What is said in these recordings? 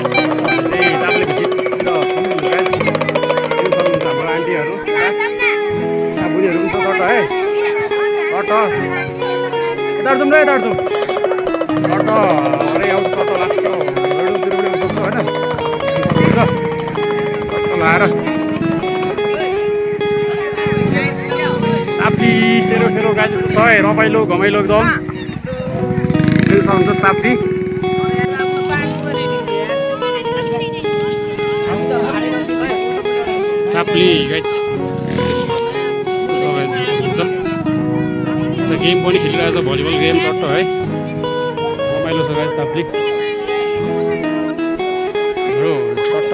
ताप्ले भिजिटतिर हाम्रो आन्टीहरू बुढीहरू पनि छ टट है टट यता जाउँ न यता जाउँ टट अरे आउँछ टट लाग्छ रोडतिर पनि आउँछ होइन टट लाएर ताप्ली सेरो फेरो गाई जस्तो छ है रमाइलो घमाइलो एकदम हुन्छ ताप्ली ताप्ली गाइज हुन्छ गेम पनि खेलिरहेको छ भलिबल गेम टट्ट है रमाइलो छ गाइज ताप्ली हाम्रो टट्ट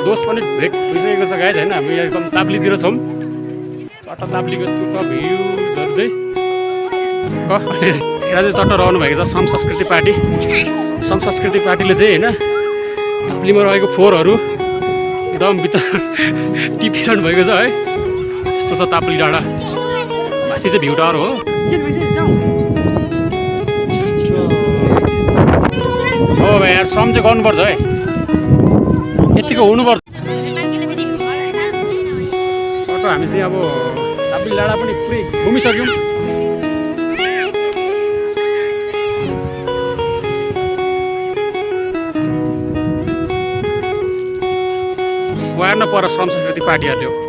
दोस्त पनि भेट भइसकेको छ गाइज होइन हामी एकदम ताप्लीतिर छौँ टट्ट ताप्लीको यस्तो छ भ्युजहरू चाहिँ यहाँ चाहिँ टट्ट रहनु भएको छ सम संस्कृति पार्टीले चाहिँ होइन ताप्लीमा रहेको फोहोरहरू एकदम भित्र टिपिरहनु भएको छ है यस्तो छ ताप्ली डाँडा माथि चाहिँ भ्यू टावर हो हो भाइ यार सम चाहिँ गर्नुपर्छ है यतिको हुनुपर्छ सटो हामी चाहिँ अब ताप्ली डाँडा पनि पुरै घुमिसक्यौँ वार न पर संस्कृति पार्टीहरूले